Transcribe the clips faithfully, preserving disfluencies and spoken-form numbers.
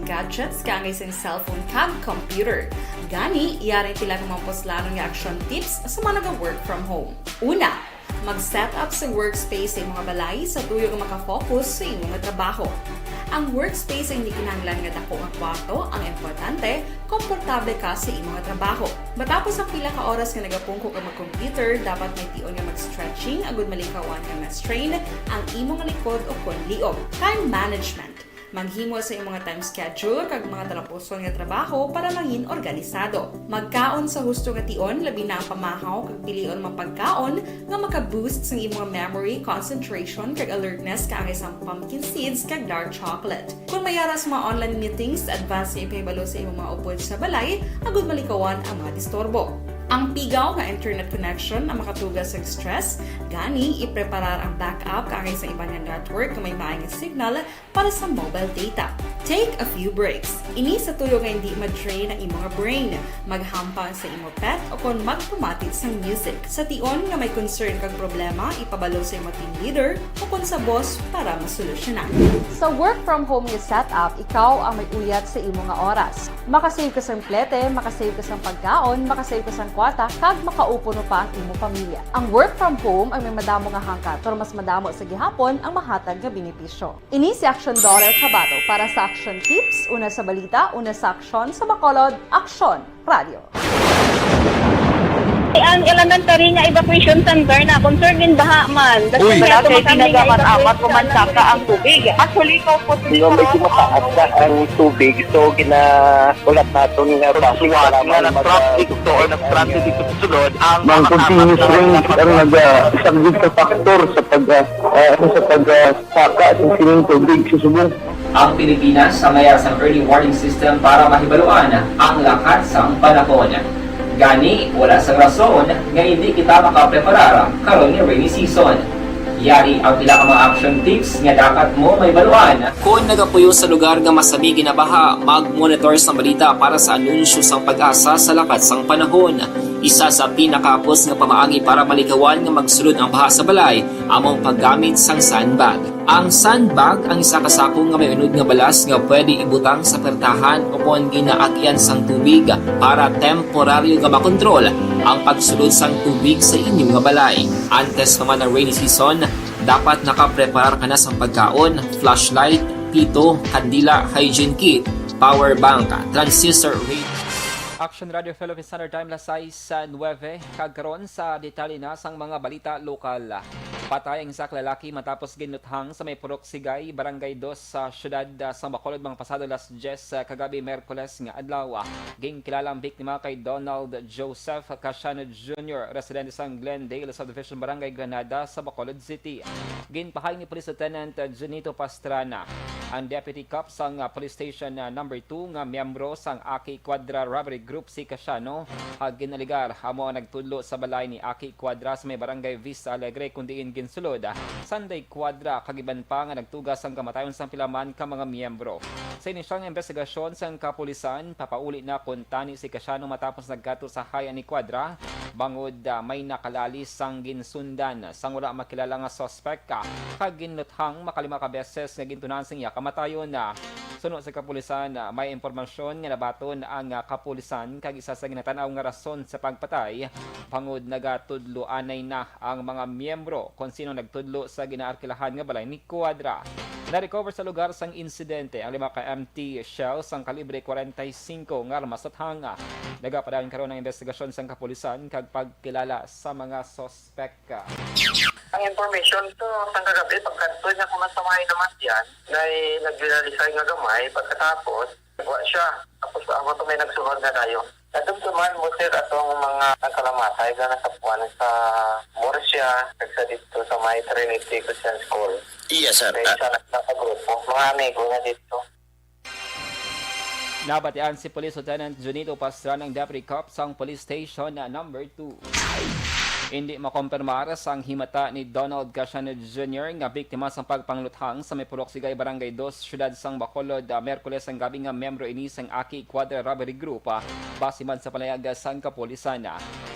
gadgets kaangay sang cellphone kag computer. Gani, yari ang pila ka mga puslanon nga action tips sa mga naga-work from home. Una, mag-set up sa workspace sa imong balay sa tuyo nga makafocus sa imong trabaho. Ang workspace ay hindi kinahanglan nga dako nga kwarto, ang importante, komportable ka sa imong trabaho. Matapos ang pila ka oras nga nagapungko ka mag-computer, dapat may tion nga mag-stretching agud malikawan nga ma-strain ang imong likod o kon liog. Time management. Maghimo sa imong time schedule kag mga talapuson nga trabaho para mangin organisado. Magkaon sa husto nga tion, labi na ang pamahaw kag pilion mga pagkaon nga maka-boost sang imong memory, concentration, kag alertness kaangay sang pumpkin seeds kag dark chocolate. Kung may ara sa mga online meetings, advance nga ipahibalo sa imong mga upod sa balay agud malikawan ang mga disturbo. Ang pigaw nga internet connection ang makatuga sa stress, gani ipreparar ang backup kaangay sa iban nga network nga may maayong signal para sa mobile data. Take a few breaks. Ini sa tuyo nga hindi ma-drain ang imo nga brain. Maghampang sa imo pet o kon magpamati sang music. Sa tion nga may concern kag problema, ipabalo sa imo team leader o kon sa boss para masolusyonan. Sa work from home nga setup, ikaw ang may uyat sa imo nga oras. Makasave ka sang plete, makasave ka sang pagkaon, makasave ka sang kwarta, kag makaupo pa ang imo pamilya. Ang work from home ang may madamo nga hangkat, pero mas madamo sa gihapon ang mahatag nga benepisyo. Ini si Action Daughter Kabato para sa Action Tips, una sa balita, una sa aksyon, sa Bacolod, Aksyon Radio. Ang elementary nga evacuation center na concern in baha man. Uy. Wala kay ginagaman amat ko man saka ang tubig. Actually, ikaw po, medyo mataas na ang tubig, so gina-, ulat naton nga basic nga kailangan na mag-, traffic to, or nag-traffic ito sulod ang mga continuous rain ang nag-, ah, isang sa factor sa pag, ah, ah, ano, sa pag, ah, saka sa sining tubig sa subong. Ang Pilipinas sa mayar sang early warning system para mahibaluan ang lakat sang panahon. Gani, wala sang rason nga hindi kita makapreparar karon nga rainy season. Yari ang pila ka mga action tips nga dapat mo mahibaluan. Kon nagapuyo sa lugar nga masabi ginabaha, mag-monitor sang balita para sa anunsyo sang PAGASA sa lakat sang panahon. Isa sa pinakahapos nga pamaagi para malikawan nga magsulod ang baha sa balay amo ang paggamit sang sandbag. Ang sandbag ang isa ka sako nga may unod nga balas nga pwede ibutang sa pertahan o kon ginaagyan sang tubig para temporaryo nga makontrol ang pagsulod sang tubig sa inyo nga balay. Antes pa man ang rainy season, dapat nakapreparar ka na sang pagkaon, flashlight, pito, kandila, hygiene kit, power bank, transistor radio. Action Radio Philippines Standard Time, alas sais sa nuebe, kag karon sa detalye na sang mga balita lokal. Patay ang isa ka lalaki matapos ginluthang sa may Purok Sigay, Barangay Dos sa siyudad, ah, sa Bacolod, mga pasado alas diyes, ah, kagabi, Miyerkules nga adlaw. Ginkilala ang biktima kay Donald Joseph Casiano Junior, residente sang Glendale Subdivision, Barangay Granada sa Bacolod City. Ginpahain ni Police Lieutenant Junito Pastrana, ang deputy cop sang, ah, Police Station, ah, Number Two nga miyembro sang Aki Cuadra Robbery Group si Casiano, ah, ginalegar amo ang nagtudlo sa balay ni Aki Cuadra sa may Barangay Vista Alegre, kun diin ginsulod, ah, sanday Cuadra kag iban pa nga nagtuga sang kamatayon sang pila man ka mga miyembro. Sa inisyal nga imbestigasyon sang kapulisan, papauli na kuntani si Casiano matapos nagkadto sa haya ni Cuadra, bangod, ah, may nakalalis sang ginsundan sang wala makilala nga suspek, ah, kag ginluthang makalima ka beses nga gintunan sang iya kamatayon. Suno sa kapulisan, ah, may impormasyon nga nabaton ang, ah, kapulisan kag isa sa ginatan-aw nga rason sa pagpatay, bangod nagatudlo anay na ang mga miyembro kon sino nagtudlo sa ginaarkilahan nga balay ni Cuadra. Na-recover sa lugar sang insidente ang lima ka empty shell sang kalibre kwarenta y singko nga armas at hanga. Nagapadayon karon ang investigasyon sang kapulisan kag pagkilala sa mga suspek. Ang information to, sang kagabi, pagkadto niya ko sa may namatyan, na nagrealisay nga gamay, pagkatapos, wa siya. Tapos ako to may nagsunod na dayon. Nadumduman mo, sir, atong mga nagkalamatay nga nasapuan sa Murcia, kag sa dito sa may Trinity Christian School. Yes, sir. Kay Ah. isa na sa grupo, mga amigo na dito. Nabatian si Police Lieutenant Junito Pastrana, ang Deputy Cop sang Police Station na Number Two. Indi makompirmar sang himata ni Donald Casiano Junior nga biktima sang pagpangluthang sa may Purok Sigay, Barangay Dos, siyudad sang Bacolod, ah, Miyerkules sang gabi nga miyembro ini sang Aki Quadra Robbery Group, ah, base man sa palayag sang kapulisan.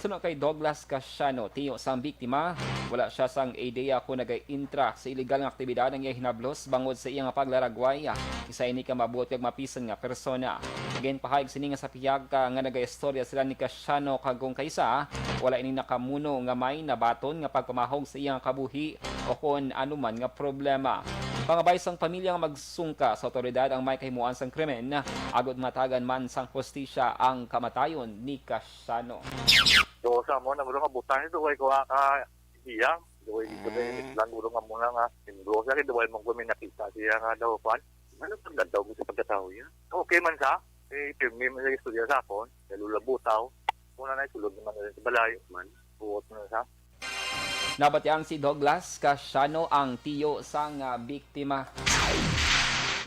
Suno kay Douglas Casiano, tiyo sang biktima, wala siya sang ideya kon nagaintra sa iligal nga aktibidad ang iya hinablos bangod sa iya nga paglaragway. Isa ini ka mabuot kag mapisan nga persona. Ginpahayag sini nga sa pihak, ah, nga nagaistorya sila ni Casiano kag kung kaisa, wala ini nakamuno nga may nabaton nga pagpamahog sa iya nga kabuhi o kon anuman nga problema. Pangabay sang pamilya nga magsungka sa awtoridad ang may kahimuan sang krimen, agod matagan man sang hustisya ang kamatayon ni Casiano. So, sa mo, nagulong nga butang ito, way ko ka iya. Way ko Mm. lang guro nga muna nga, imbro siya, kaya way mo ko may nakita siya nga daw, kwan. Ano pag daw mo sa pagkatao niya? Okay man sa, eh, pirmi man sa istorya sa akon, kaya lulabutaw. Muna na, isulod naman na rin sa balay, man. Buot na sa. Nabatian si Douglas Casiano ang tiyo sang, ah, biktima.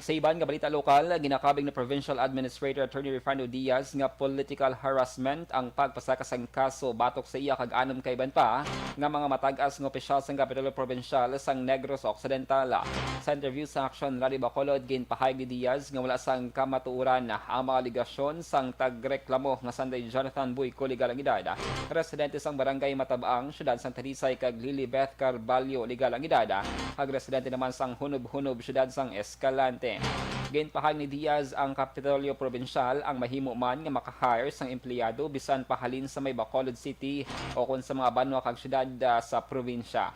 Sa iban nga balita lokal, ginakabig ni Provincial Administrator Attorney Rifano Diaz nga political harassment ang pagpasaka sang kaso batok sa iya kag anom ka iban pa nga mga matag-as nga opisyal sang Kapitolyo Probinsyal sang Negros Occidental. Sa interview sa Aksyon Rally Bacolod, ginpahayag ni Diaz nga wala sang kamatuoran ang mga alegasyon sang tagreklamo nga sanday Jonathan Boyco, legal ang edad, residente sang Barangay Matabang, siyudad sang Talisay, kag Lilibeth Carballo, legal ang edad, kag residente naman sang Hunob-Hunob, siyudad sang Escalante. Ginpahayag ni Diaz ang Kapitolyo Probinsyal ang mahimo man nga maka-hire sang empleyado bisan pa halin sa may Bacolod City o kon sa mga banwa kag siyudad, ah, sa probinsya.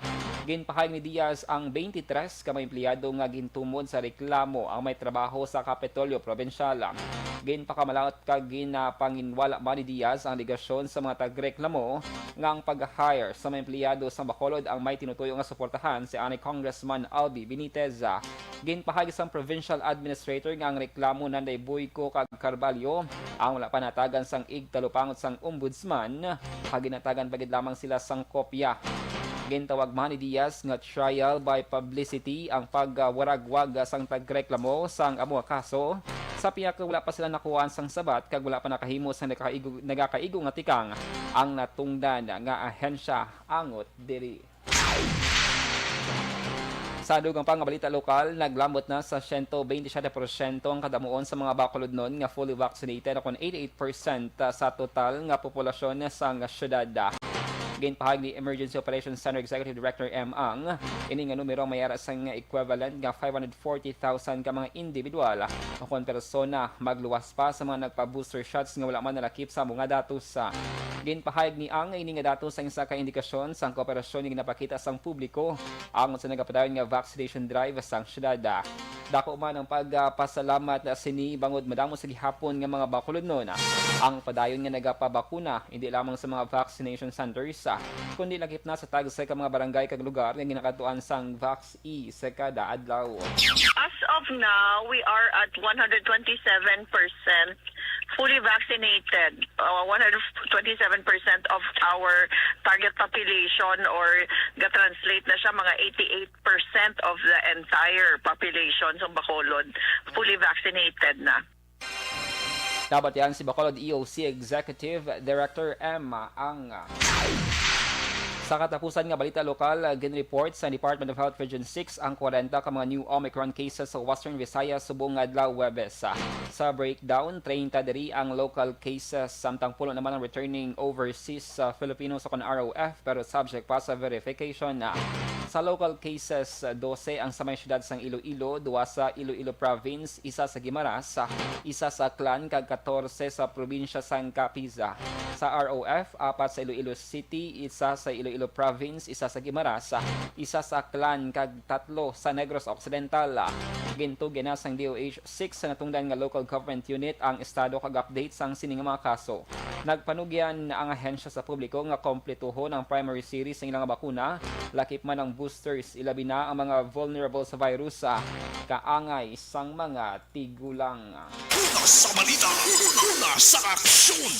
Ginpahayag ni Diaz ang twenty-three ka mga empleyado nga gintumod sa reklamo ang may trabaho sa Kapitolyo Probinsyal. Ginpakamalaut kag ginapanginwala man ni Diaz ang alegasyon sa mga tagreklamo nga ang pag-hire sa mga empleyado sa Bacolod ang may tinutuyo nga suportahan si anay Congressman Albi Benitez. Ginpahayag sang provincial administrator nga ang reklamo nanday Boyco kag Carballo ang wala pa natagan sang igtalupangot sang ombudsman, kag ginatagan pa gid lamang sila sang kopya. Gintawag man ni Diaz nga trial by publicity ang pagwaragwag sang tagreklamo sang amo nga kaso, sa pihak nga wala pa sila nakuhaan sang sabat kag wala pa nakahimo sang nakaigo, nagakaigo nga tikang ang natungdan nga ahensya angot diri. Sa dugang pa nga balita lokal, naglambot na sa siyento bente siyete porsyento ang kadamuon sa mga Bacolodnon nga fully vaccinated, kon eighty-eight percent sa total nga populasyon sang syudad. Ginpahayag ni Emergency Operations Center Executive Director M. Ang ini nga numero may ara sang equivalent nga five hundred forty thousand ka mga individual o kon persona magluwas pa sa mga nagpa-booster shots nga wala man nalakip sa amo nga datos. Ginpahayag ni Ang nga ini nga datos ang isa ka indikasyon sang kooperasyon nga ginapakita sang publiko angot sa nagapadayon nga vaccination drive sang syudad. Dako man ang pagpasalamat sini bangod madamo sa gihapon nga mga Bacolodnon ang padayon nga nagapabakuna, hindi lamang sa mga vaccination centers, kundi lakip na sa tagsa ka mga barangay kag lugar nga ginakadtuan sang Vax-E sa kada adlaw. As of now, we are at one hundred twenty-seven percent fully vaccinated. Uh, one hundred twenty-seven percent of our target population, or ga-translate na siya, mga eighty-eight percent of the entire population sa Bacolod, fully vaccinated na. Nabatian si Bacolod E O C Executive Director M. Ang. Sa katapusan nga balita lokal, ginreport sa Department of Health Region six ang kwarenta ka mga new Omicron cases sa Western Visayas subong nga adlaw Huwebes. Sa breakdown, treinta diri ang local cases, samtang pulo naman ang returning overseas, ah, Filipino sa kon R O F, pero subject pa sa verification. Sa local cases, dose ang sa may siyudad sang Iloilo, duwa sa Iloilo Province, isa sa Guimaras, isa sa Aklan, kag katorse sa probinsya sang Capiz. Sa R O F, apat sa Iloilo City, isa sa Iloilo Province, isa sa Guimaras, isa sa Aklan, kag tatlo sa Negros Occidental. Gintugyan na sang D O H six sa natungdan nga local government unit ang estado kag update sang sini nga mga kaso. Nagpanugyan ang ahensya sa publiko nga kompletuhon ang primary series sang ilang bakuna, lakip man ang boosters, ilabi na ang mga vulnerable sa virus, ah, kaangay sang mga tigulang. Una sa balita, una sa aksyon.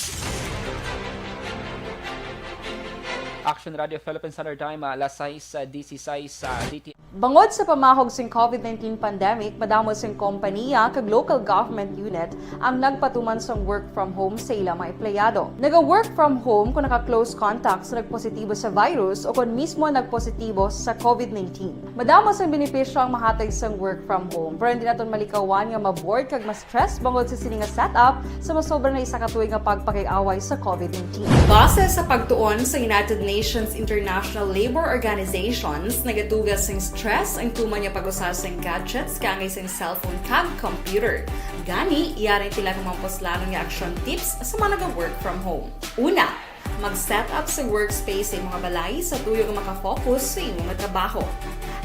Action Radio Philippine Standard Time, ah, alas sais, ah, dieciséis, ah, D T. Bangod sa pamahog sing COVID nineteen pandemic, madamo sing kompaniya kag local government unit ang nagpatuman sang work from home sa ila mga empleyado. Naga-work from home kung naka-close contact sa nagpositibo sa virus o kon mismo nagpositibo sa COVID nineteen. Madamo sang benepisyo ang mahatag sang work from home, pero hindi naton malikawan nga ma-bored kag ma-stress bangod sa sini nga setup sa masobra na isa ka tuig nga pagpakig-away sa COVID nineteen. Base sa pagtuon sa United Nations International Labor Organizations, nagatuga sing stress ang tuman nga pag-usa sing gadgets kaangay sing cellphone kag computer. Gani, yari ang pila ka mga puslanon nga action tips sa mga naga-work from home. Una, mag-set up sa workspace sa imo nga balay sa tuyo nga makafocus sa imo nga trabaho.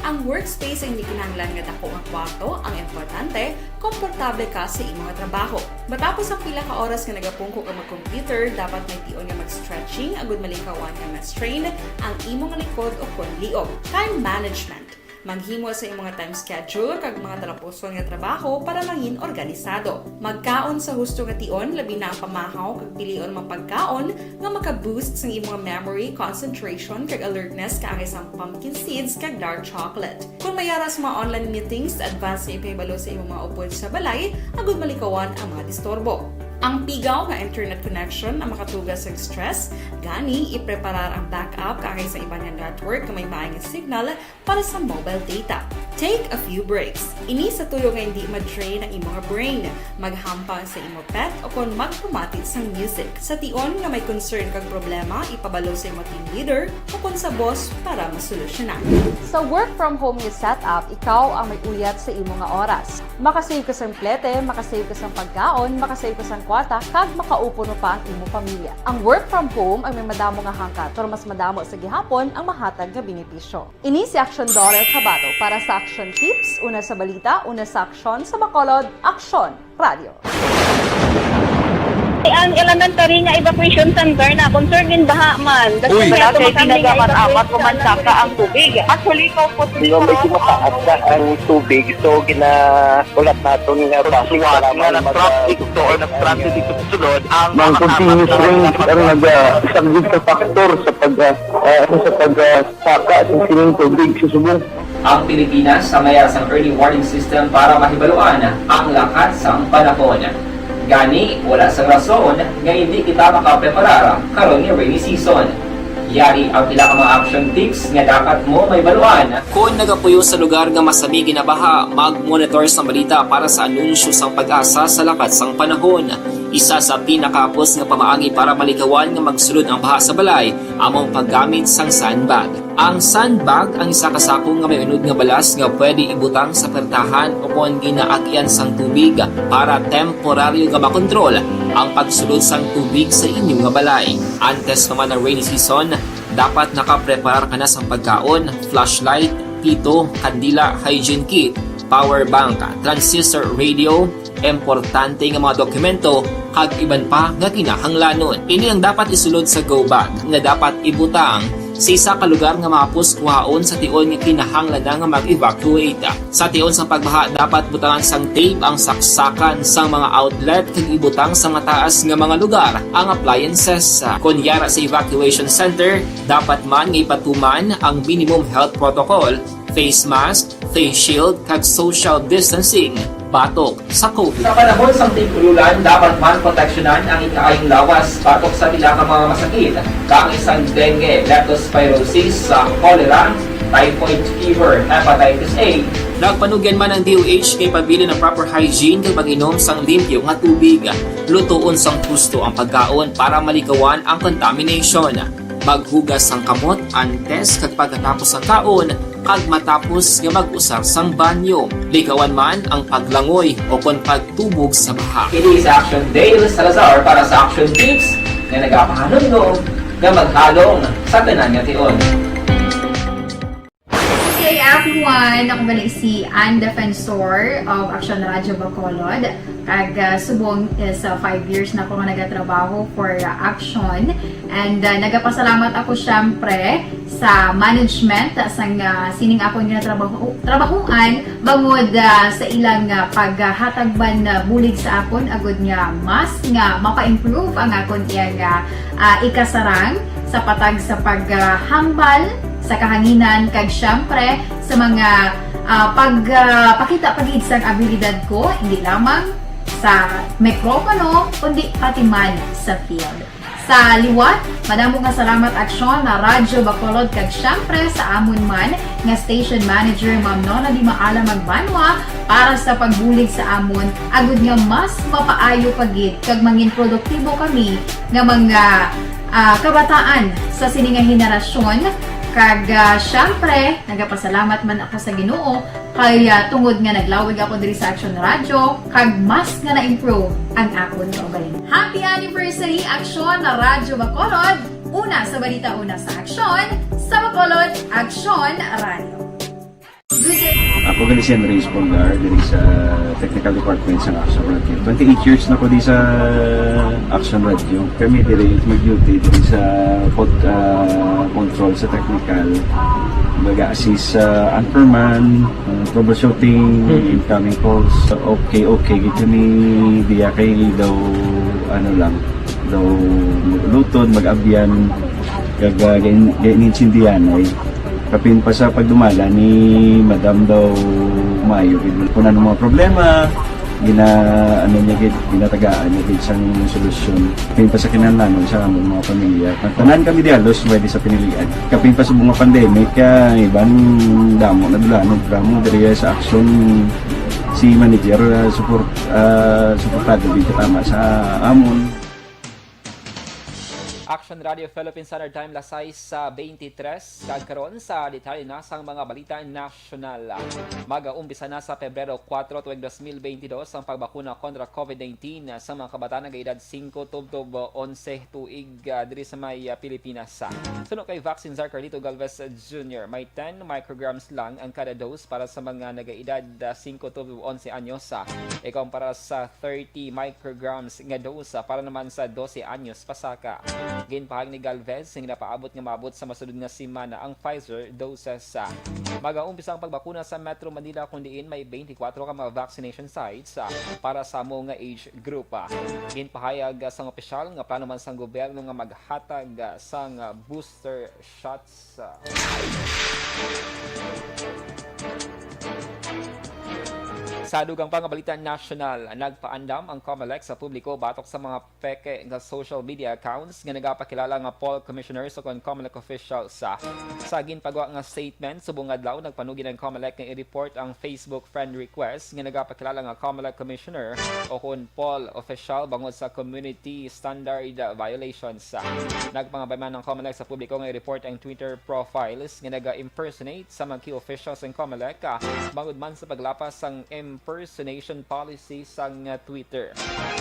Ang workspace ay hindi kinahanglan nga dako nga kwarto, ang importante, komportable ka sa imo nga trabaho. Matapos ang pila ka oras nga nagapungko ka mag-computer, dapat may tion nga mag-stretching agud malikawan nga ma-strain ang imo nga likod o kon liog. Time management. Maghimo sa imo nga time schedule kag mga talapuson nga trabaho para mangin organisado. Magkaon sa husto nga tion, labi na ang pamahaw kag pilion mga pagkaon nga maka-boost sang imo nga memory, concentration, kag alertness kaangay sang pumpkin seeds kag dark chocolate. Kung may yara sa mga online meetings, advance nga ipahibalo sa imo mga upod sa balay agud malikawan ang mga disturbo. Ang pigaw nga internet connection ang makatuga sang stress, gani ipreparar ang backup kaangay sa iban nga network nga may maayong signal para sa mobile data. Take a few breaks. Ini sa tuyo nga hindi ma-drain ang imo nga brain. Maghampang sa imo pet o kon magpamati sang music. Sa tion nga may concern kag problema, ipabalo sa imo team leader o kon sa boss para masolusyonan. Sa work from home nga setup, ikaw ang may uyat sa imo nga oras. Makasave ka sang plete, makasave ka sang pagkaon, makasave ka sang kwarta, kag makaupo pa ang imo pamilya. Ang work from home ay may madamo nga hangkat, pero mas madamo sa gihapon ang mahatag nga benepisyo. Ini si Action Daughter Kabato para sa Action Tips, una sa balita, una sa aksyon, sa Bacolod, Aksyon Radio. Ang elementary nga evacuation center na concerned in baha man. Uy! Wala kay ginagamat-amat o mansaka ang tubig. Actually, ikaw po, Di ba medyo mataas na ang tubig, so ginaulat naton nga base sa lamang mag- traffic to or nag-transit dito sa sulod ang Ang continuous rain ang nagasaglit sa factor sa pag ah, ano, sa pag ah, saka sa sining tubig sa subong. Ang Pilipinas ang may sang early warning system para mahibaluan ang lakat sang panahon. Gani, wala sang rason nga hindi kita makapreparar karon nga rainy season. Yari ang pila ka mga action tips nga dapat mo mahibaluan. Kon nagapuyo sa lugar nga masami ginabaha, mag-monitor sa balita para sa anunsyo sang PAGASA sa lakat sang panahon. Isa sa pinakahapos nga pamaagi para malikawan nga magsulod ang baha sa balay amo ang paggamit sang sandbag. Ang sandbag ang isa ka sako nga may unod nga balas nga pwede ibutang sa pertahan o kon ginaagian sang tubig para temporaryo nga makontrol ang pagsulod sang tubig sa inyo nga balay. Antes pa man ang rainy season, dapat nakapreparar ka na sang pagkaon, flashlight, pito, kandila, hygiene kit, power bank, transistor radio, importante nga mga dokumento, kag iban pa nga kinahanglanon. Ini ang dapat isulod sa go bag nga dapat ibutang sa isa ka lugar nga mahapos kuhaon sa tion nga kinahanglan na nga mag-evacuate. Sa tion sang pagbaha, dapat butangan sang tape ang saksakan sang mga outlet kag ibutang sa mataas nga mga lugar ang appliances. Kon yara sa evacuation center, dapat man nga ipatuman ang minimum health protocol, face mask, face shield, kag social distancing batok sa COVID. Sa panahon sang tig-ululan, dapat man proteksyonan ang ikaayong lawas batok sa pila ka mga masakit, kaangay sang dengue, leptospirosis, sa cholera, typhoid fever, hepatitis A. Nagpanugyan man ang D O H nga ipabilin ang proper hygiene kag pag-inom sang limpyo nga tubig. Lutoon sang husto ang pagkaon para malikawan ang contamination. Maghugas sang kamot antes kag pagkatapos sang kaon kag matapos nga mag-usar sang banyo. Likawan man ang paglangoy o kon pagtubog sa baha. Ini si Action Dale Salazar para sa Action Tips nga nagapahanumdom nga maghalong sa tanan nga tion. Hey everyone! Ako gali si Ann Defensor of Action Radio Bacolod. Kag ah, subong is ah, five years na ako nga nagatrabaho for ah, Action. And ah, nagapasalamat ako syempre sa management sang ah, sining akon ginatrabaho trabahuan bangod ah, sa ilang ah, paghatag man ah, bulig sa akon agud nga mas nga mapa-improve ang akon iyang ah, ah, ikasarang sa patag sa paghambal sa kahanginan, kag siyempre sa mga, ah, pag, ah, pakita pa gid sang abilidad ko, hindi lamang sa mikropono, kundi pati man sa field. Sa liwat, madamo nga salamat, Aksyon na Radyo Bacolod, kag siyempre sa amon man nga station manager, Ma'am Nona Di Maala Magbanwa, para sa pagbulig sa amon, agud nga mas mapaayo pa gid kag mangin produktibo kami nga mga, ah, kabataan sa sini nga henerasyon. Kag, ah, siyempre, nagapasalamat man ako sa Ginoo kay, ah, tungod nga naglawig ako diri sa Action Radio, kag mas nga na-improve ang akon kaugalingon. Happy anniversary, Aksyon na Radyo Bacolod! Una sa balita, una sa aksyon, sa Bacolod, Aksyon Radio. Good day. Ako gali si Andres Polgar diri sa Technical Department sa Action Radio. Twenty-eight years na ko di sa Action Radio. Kami diri mag-duty diri sa pod, ah, control sa technical. Mag-assist sa anchorman, ah, troubleshooting, incoming calls. Okay, okay. Gito ni diya kay daw, ano lang, daw mag-lutod, mag-abyan, kag, ah, gain-, gainintindihan ay kapin pa sa pagdumala ni Madam daw maayo gid. Kung ano mga problema, gina-, ano niya gid, ginatagaan niya gid sang solusyon. Kapin pa sa kinahanglanon sa among mga pamilya. Ang tanan kami dialos, pwede sa pinilian. Kapin pa sa mga pandemic, ah, iban damo na dulanog, damo diri sa action si manager, ah, support, ah, suportado gid katama sa amon. Action Radio Philippine Standard Time, las sais sa twenty-three. Kag karon sa detalye na sang mga balita nasyonal. Mag-umpisa na sa Pebrero kuwatro tuig dos mil benti dos ang pagbakuna kontra COVID nineteen sa mga kabataan nga edad singko tubtob onse tuig, ah, diri sa may, ah, Pilipinas. Suno kay Vaccine Czar Carlito Galvez Junior, may ten micrograms lang ang kada dose para sa mga nagaedad, ah, singko tubtob onse anyos, ah, ikumpara sa thirty micrograms nga dose, ah, para naman sa dose anyos pasaka. Ginpahayag ni Galvez nga ginapaabot nga maabot sa masunod nga semana ang Pfizer doses. Mag-aumpisa ang pagbakuna sa Metro Manila, kung diin may twenty-four ka mga vaccination sites, ah, para sa amo nga age group. Ginpahayag, ah, sang opisyal nga plano man sang gobyerno nga maghatag, ah, sang, ah, booster shots. Sa dugang pa nga balita nasyonal, nagpaandam ang Comelec sa publiko batok sa mga peke nga social media accounts nga nagapakilala nga Paul Commissioners o kon Comelec officials. Sa ginpagwa nga statement, subong adlaw nagpanugid ang Comelec nga i-report ang Facebook friend request nga nagapakilala nga Comelec Commissioner o kon Paul official bangod sa community standard violations. Nagpangabay man ang Comelec sa publiko nga i-report ang Twitter profiles nga naga-impersonate sa mga key officials sang Comelec, ah, bangod man sa paglapas sang impersonation policy sang, ah, Twitter.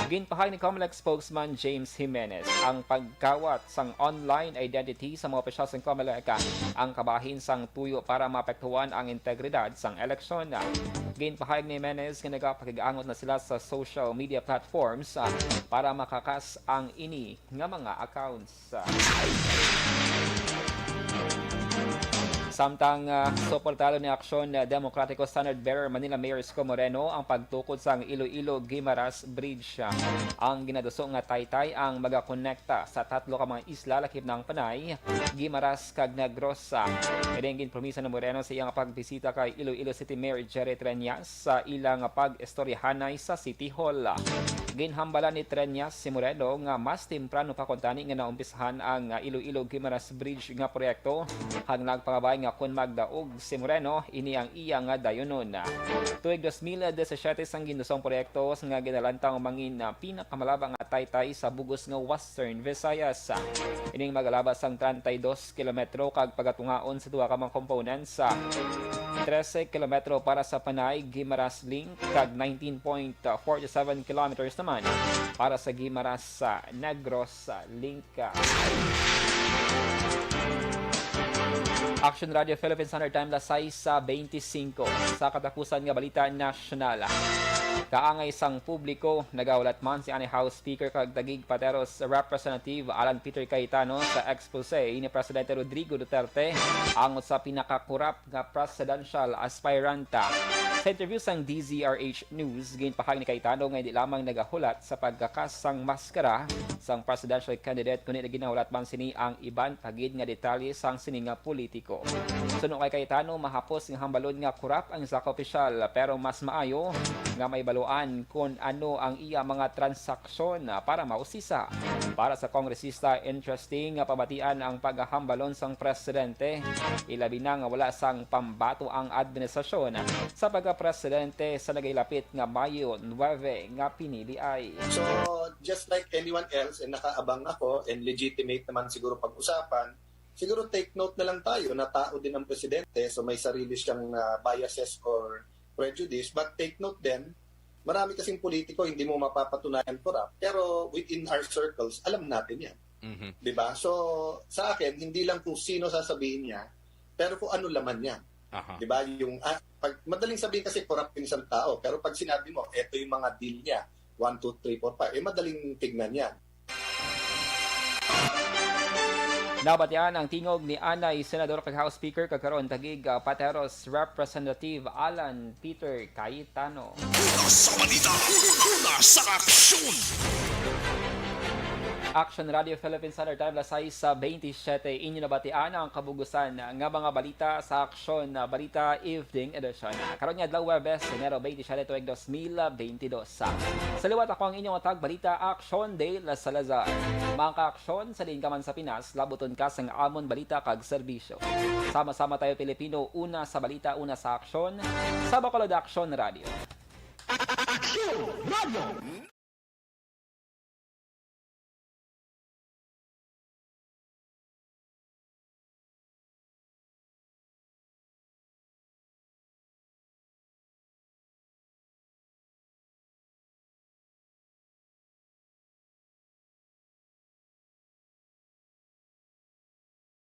Ginpahayag ni Comelec spokesman James Jimenez ang pagkawat sang online identity sa mga opisyal sang Comelec, ah, ang kabahin sang tuyo para maapektuhan ang integridad sang eleksyon. Ginpahayag ni Jimenez nga nagapakig-angot na sila sa social media platforms, ah, para makakas ang ini nga mga accounts. Samtang, ah, suportado ni Aksyon Demokratiko Standard Bearer Manila Mayor Isko Moreno ang pagtukod sang Iloilo-Guimaras Bridge. Ang ginaduso nga taytay ang magakonekta sa tatlo ka mga isla lakip na ang Panay, Guimaras kag Negros. Ini ang ginpromiso ni Moreno sa iyang pagbisita kay Iloilo City Mayor Jerry Treñas sa ilang pag-istoryahanay sa City Hall. Ginhambalan ni Treñas si Moreno nga mas temprano pa kuntani nga naumpisahan ang Iloilo-Guimaras Bridge nga proyekto, kag nagpangabay nga kon magdaog si Moreno, ini ang iya nga dayonon. Tuig dos mil disisyete sang gindusong proyekto nga ginalantaw mangin, ah, pinakamalaba nga taytay sa bug-os nga Western Visayas. Ining magalaba sang treinta y dos kilometro kag pagatungaon sa duha ka mga components, ah, trese kilometro para sa Panay Guimaras Link kag nineteen point forty seven kilometers naman para sa Guimaras, ah, Negros, ah, Link. Action Radio Philippine Standard Time, las sais sa twenty-five. Sa katapusan nga balita nasyonal, Kaangay sang publiko, nagahulat man si anay House Speaker kag Taguig Pateros Representative Alan Peter Cayetano sa expose ni Presidente Rodrigo Duterte angot sa pinakakurap nga presidential aspirant. Sa interview sang D Z R H News, ginpahayag ni Cayetano nga hindi lamang nagahulat sa pagkakas sang maskara sang presidential candidate, kundi naginahulat man sini ang iban pa gid nga detalye sang sini nga politiko. Suno kay Cayetano, mahapos nga hambalon nga kurap ang isa ka opisyal, pero mas maayo nga maibaluan kon ano ang iya mga transaksyon para mausisa. Para sa kongresista, interesting nga pabatian ang paghambalon sang presidente, ilabi na nga wala sang pambato ang administrasyon sa pagkapresidente sa nagailapit nga Mayo nuebe nga piniliay. So, just like anyone else, and nakaabang ako, and legitimate naman siguro pag-usapan, siguro take note na lang tayo na tao din ang presidente, so may sarili siyang uh, biases or prejudice, but take note din, marami kasing politiko hindi mo mapapatunayan corrupt, pero within our circles, alam natin yan. Mm-hmm. Di ba? So, sa akin, hindi lang kung sino sasabihin niya, pero kung ano laman niya. Uh-huh. Di ba? Yung, ah, pag, madaling sabihin kasi corrupt yung isang tao, pero pag sinabi mo, eto yung mga deal niya, one, two, three, four, five, eh madaling tignan yan. Nabatian ang tingog ni anay Senador kag House Speaker kag karon Taguig uh, Pateros Representative Alan Peter Cayetano. Una sa balita, una sa aksyon. Action Radio Philippines Standard Time, alas sais sa twenty-seven. Inyo nabatian ang kabugusan nga mga balita sa Aksyon Balita Evening Edition. Karon nga adlaw, Huwebes, Enero twenty-seven, tuig dos mil twenty-dos. Sa liwat, ako ang inyong tagbalita, Aksyon Dale Salazar. Mga kaaksyon, sa diin ka man sa Pinas, labuton ka sang amon balita kag serbisyo. Sama-sama tayo, Pilipino, una sa balita, una sa aksyon, sa Bacolod Aksyon Radio. Aksyon Radio!